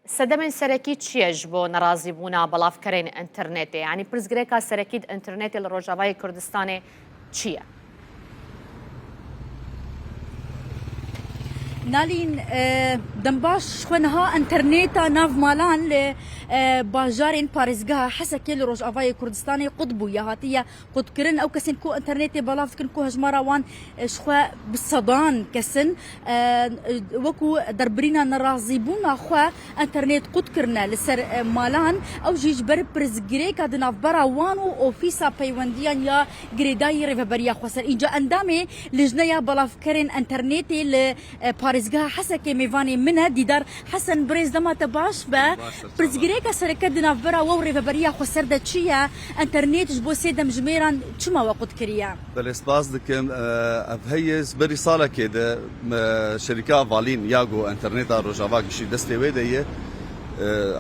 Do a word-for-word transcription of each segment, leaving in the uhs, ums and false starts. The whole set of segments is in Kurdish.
Sedemên serekî çi ye ji bo nerazîbûna belavkerên înternetê? Yanî pirsgirêka serekî di înternetê li Rojavayê Kurdistanê çi ye? Nalîn, e, dembaş ji xwe niha înterneta nav malan li, e, bajarên parêzgeha Hesekê li Rojavayê Kurdistanê qut bûye, hatiye qutkirin. Ew kesên ku înternetê belav dikin, ku hejmara wan, e, ji xwe bi sedan kes in, e, wekû derbirîna nerazîbûna xwe înternet qut kirine li ser, e, malan, ew jî ji ber pirsgirêka di navbera wan û ofîsa peywendiyan ya girêdayî Rêveberiya Xweser. Înca endamê Lijneya Belavkerên Înternetê li, e, parêzgeha Hesekê mêvanê min e, Dîdar Hesen. Birêz, dema te baş be. Baş e, sağ ol. Pirsgirêka sereke di navbera we û Rêveberiya Xweser de çi ye? Înternet ji bo sê demjimêran çima we qut kiriye? Belê, spas dikim. E, ev heye, berî salekê de, e, şerîka Valîn ya ku înterneta Rojava gişî destê wê de ye. E,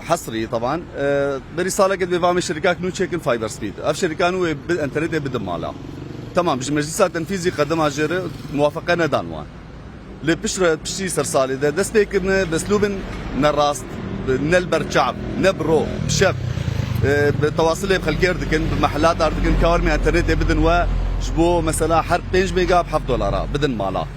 hesrî, teban. E, berî salekê de bê vamê şerîkak nû çêkin, Fiber Speed. Ev şerîka nû wê bi înternetê bidin mala. Temam, ji meclisa tenfîzî qedima jê re muwafeqe nedan wan. Lê piştre, piştî ser salê de dest pê kirine, bi eslûbên nerast, bi ne li ber çav, ne bi ro, bi şev, e, bi tewasilê bi xelkê re dikin, bi mehelat re dikin, ka wermê înternetê bidin we, ji bo mesela her pênc mega bi heft dolara bidin mala.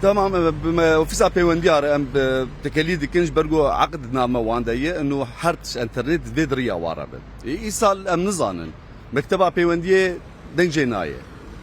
Temam, e, bi me, ofîsa peywendiya re em bi tekelî dikin, ji ber ku eqd di nav me wan de ye, ino her tişt înternet di vê diriya wan re be. Ê, îsal em nizanin. Mekteba peywendiyê deng jê nayê.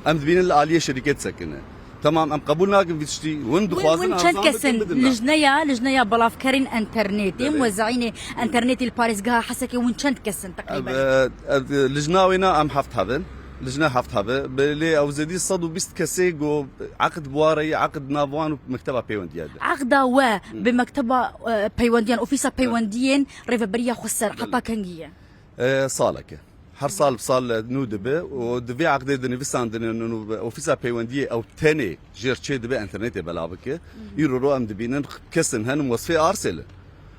Em dibînin li aliyê şerîkê disekine. Temam, em qebûl nakin vî tiştî. Hûn Win, dixwazin win çend erzan kes bikin, in? Bidin me. Lijneya, lijneya belavkerên înternetê, Belê. Muwezeînê înternetê li parêzgeha Hesekê, win çend kes in teqrîben? Ev, e, ev, lijna wêna em heft hev in. Lijne heft hev e. Belê ew zêdî sed û bîst kesê ku eqd bi wa re ye, eqd nav wan û mekteba peywendiya de. Eqda we Hı. bi mekteba, e, peywendiyan, ofîsa Evet. peywendiyên Rêveberiya Xweser, Belê. heta kengî ye? E, salek e. Her sal bi sal nû dibe û di vê eqdê dinivîsandine nû bi ofîsa peywendiyê ew tenê jêr çê dibe înternetê belav bike. Îro ro em dibînin kesin henin wesfê arsê li.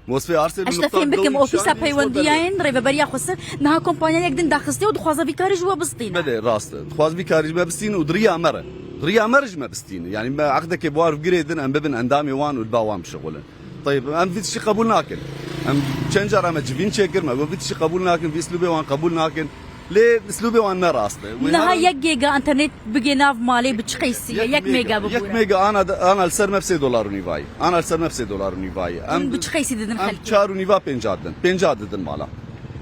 Wesfê arsê li Ez te nokta fêm bikim, dew ofîsa kişandî ji bo peywendiyên derê. Rêveberiya Xweser niha kompanyayek din daxistê û dixwaze vî karî ji we bistîne. Belê, rast e. Dixwaz vî karî ji me bistîne û di riya me re. Di riya me re ji me bistîne. Yanî me eqdekê bi wan girêdin, em bibin endamê wan û li ba wan bişixulin. Teyb, em vî tiştî qebûl nakin. Em çend cara me civîn çêkir, me got vî tiştî qebûl nakin, vî îslûbê wan qebûl nakin. Lê îslûbê wan ne rast e. Wê Niha her yek gêga înternet bigê nav malê bi çi qeysî ye? Yek Yek mega, mega yek bibûre. mega ana, ana li ser me bi sê dolar û nîvayî. Ana li ser me bi sê dolar û nîvayî. Em Hûn bi çi qeysî didin em xelkê? çar û nîva pênca didin. Pênca didin mala.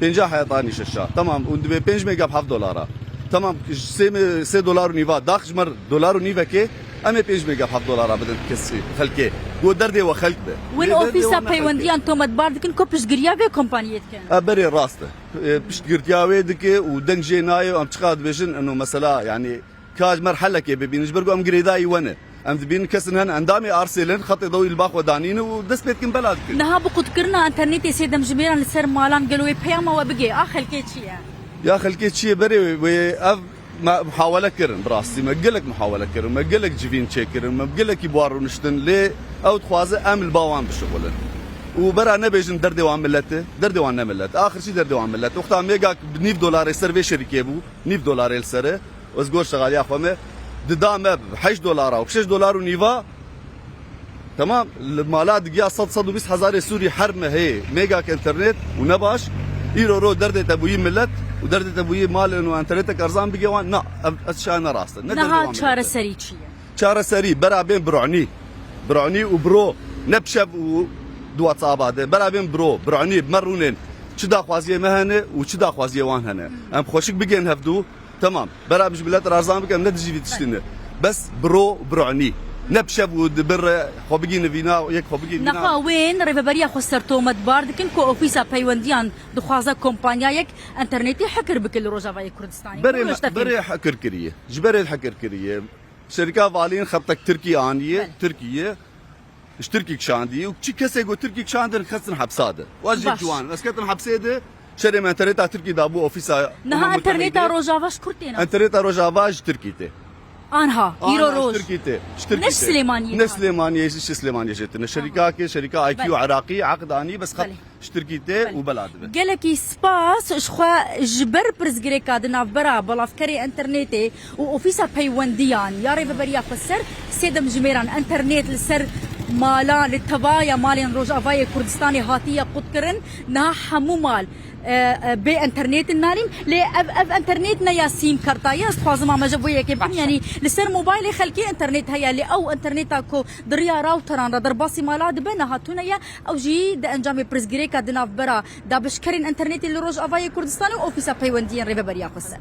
Pênca heta nîşeşa. Temam, hûn divê pênc mega bi heft dolara. Temam, sê me-, sê dolar û nîva. Dax ji me re dolar û nîvekê, em ê pênc mega bi heft dolara bidin kesî, xelkê. Ku derdê we xelk be. Win Lê derdê ofîsa wan ne xelkê. peywendiyan tometbar dikin ku piştgiriya vê kompaniyê dikin. E, berê rast e. E, piştgirtiya wê dike û deng jê nayê û em çiqas dibêjin, eno mesela, yanî, ka ji me re helekê bibînin, ji ber ku em girêdayî we ne. Em dibînin kesin hene endamê arsê li xetê dawî li ba xwe danîne û dest pê dikin bela dikin. Niha bi qutkirina înternetê sê demjimêran li ser malan gelo wê peyama we bigê a xelkê çi ye? Ya xelkê çi ye berê wê, wê ev me muhawele kirin, bi rastî me gelek muhawele kirin, me gelek civîn çêkirin, me gelekî bi wan rûniştin, lê ew dixwaze em li ba wan bişixulin. Û bera nebêjin derdê wan millet e, derdê wan ne millet e. Axir çi derdê wan millet e? Wexta mêgak bi nîv dolarê ser vê şerîkê bû, nîv dolarê li ser e. Ez gor şexaliya xwe me dida me bi heşt dolara û şeş dolar û nîva. Temam, li mala digiya sed, sed û bîst hezarê Sûrî her mehê mêgak înternet û ne baş. Îro ro derdê te bûyî millet û derdê te bûyî malên û înternetek erzan bigê wan. Na, ev, ev şa ne rast e. Ne derdê wan millet e. Niha çareserî çi ye? Çareserî, bera bên bironî. Bironî û biro, ne bi şev û di WhatsApp-a de. Bera bên biro, bironî, bi me rûnên. Çi daxwaziyê me hene û çi daxwaziyê wan hene. Em xweşik bigên hevdû. Temam. Bera em ji milet re erzan bikin, em ne dijî vî tiştî ne. Bes biro, bironî. Ne bi şev û di bir re xwe bigî nivîna, yek xwe bigî nivîna. Niha wên Rêveberiya Xweser tometbar dikin ku ofîsa peywendiyan dixwaze kompanyayek înternetî hekir bike li Rojavayê Kurdistanê. Berê Buyurun, me, Ştefîn. Berê hekir kiriye. Ji berê hekir kiriye. Şerîka Valîn xebtek Tirkî aniye, Belê. Tirkî ye. Ji Tirkî kişandî û çi kesê ku Tirkî kişandin, xistin hepsa de. Û ez jî Baş. ciwan. Ez ketim hepsê de, şerê me enterneta Tirkî dabû ofîsa Niha Umemul enterneta Mutehîdê. Rojava ji kur têne? Enterneta Rojava ji Tirkî tê. Anha, Ana îro ji roj. Tirkî tê. Ji Tirkî Ne tê. Silêmaniyê Ne hane. Silêmaniyê, ji Silêmaniyê jê tine. Şerîka Aha. ke, şerîka I Q Belê. Iraqî, eqd anî, bes xet Belê. Ji Tirkî tê Belê. û bela dibe. Gelekî spas ji xwe ji ber pirsgirêka di navbera belavkerê enternetê û ofîsa peywendiyan ya Rêveberiya Xweser sê demjimêran enternet li ser Mala li tevaya malên Rojavayê Kurdistanê hatiye qutkirin, niha hemû mal e, e, bê internetin nanîn. Lê ev, ev internet ne ya sîm karta ye. Ez dixwazim amaje bo yekê bikim. Yanî li ser mobaylê xelkê internet heye, lê ew interneta ku di riya rawteran re derbasî mala dibe, niha tune ye. Ew jî di encamê pirsgirêka di navbera dabişkerên internetê li Rojavayê Kurdistanê û Ofîsa Peywendiyên Rêveberiya Xweser.